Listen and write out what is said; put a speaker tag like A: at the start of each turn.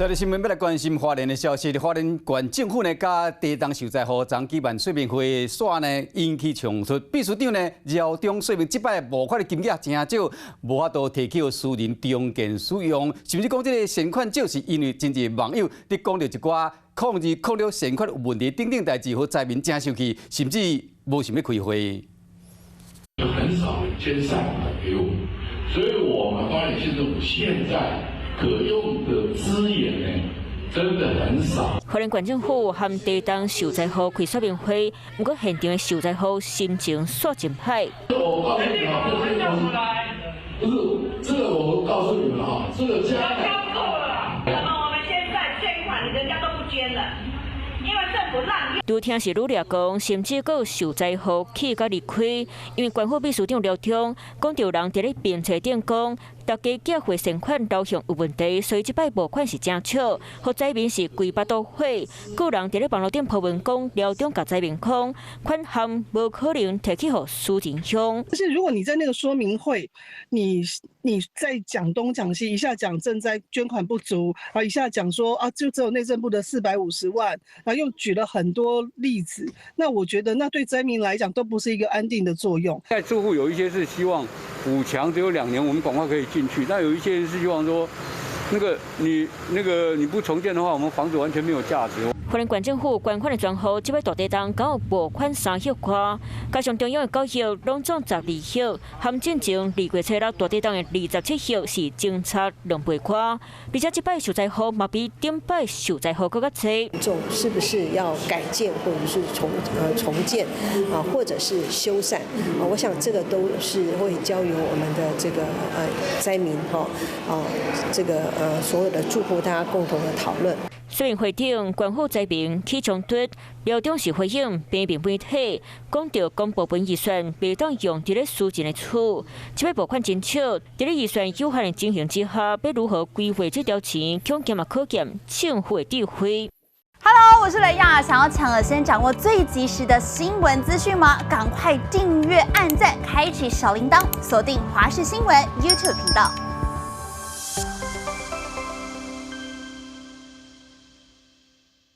A: 這個新聞欲來關心花蓮的消息，花蓮縣政府呢，佮地動受災戶昨舉辦說明會，煞呢引起衝突。秘書長呢饒中說明，這擺募款的金額誠少，無法度提去予私人重建使用，甚至講這个善款少是因為真濟網友佇講著一寡控制控著善款有問題等等代誌，予災民誠生氣，甚至無想欲開會。
B: 很少人捐善款給我們，所以我們花蓮縣政府現在可用的資源呢，真的很少。
C: 花蓮縣政府和地動受災戶開說明會，毋過現場的受災戶心情煞真歹。
B: 我告訴你啊，不是這個，我告訴你們啊，這個家
D: 夠了，怎麼我們現在捐款，人家都不捐了，因為政府濫用。
C: 拄聽是愈掠講，甚至閣有受災戶氣甲離開，因為縣府秘書長廖中講著人佇咧面冊頂講，大家寄匯善款流向有問題，所以這擺募款是誠少，予災民是規腹肚火。閣有人佇咧網路頂 po 文講，廖中共災民講，款項無可能提去予私人鄉。
E: 但是如果你在那個說明會，你在講東講西，一下講賑災捐款不足，啊，一下講說啊，就只有內政部的450萬，然後又舉了很多例子，那我覺得那對災民來講都不是一個安定的作用。
F: 在住戶有一些是希望補牆只有2年，我們趕快可以進去；但有一些人是希望說，那個你不重建的話，我們房子完全沒有價值。
C: 花蓮縣政府捐款的專戶，這擺大地動共有募款3億外，加上中央的9億，攏總12億，含進前2月初六大地動的27億是相差2倍外。而且這擺受災戶嘛比頂擺受災戶閣較濟。
G: 眾是不是要改建或者是重建啊，或者是修繕啊？我想這個都是會交由我們的這個災民哈啊，這個所有的住戶大家共同的討論。
C: 說明會頂，縣府災民起衝突，廖中是回應平面媒體，講著公部門預算袂當用佇咧私人的厝，這擺募款真少，佇咧預算有限的情形之下，欲如何規劃這條錢，恐驚嘛考驗政府的智慧。
H: Hello，我是雷亞，想要搶先掌握最及時的新聞資訊嗎？趕快訂閱、按讚、開啟小鈴鐺，鎖定華視新聞 YouTube 頻道。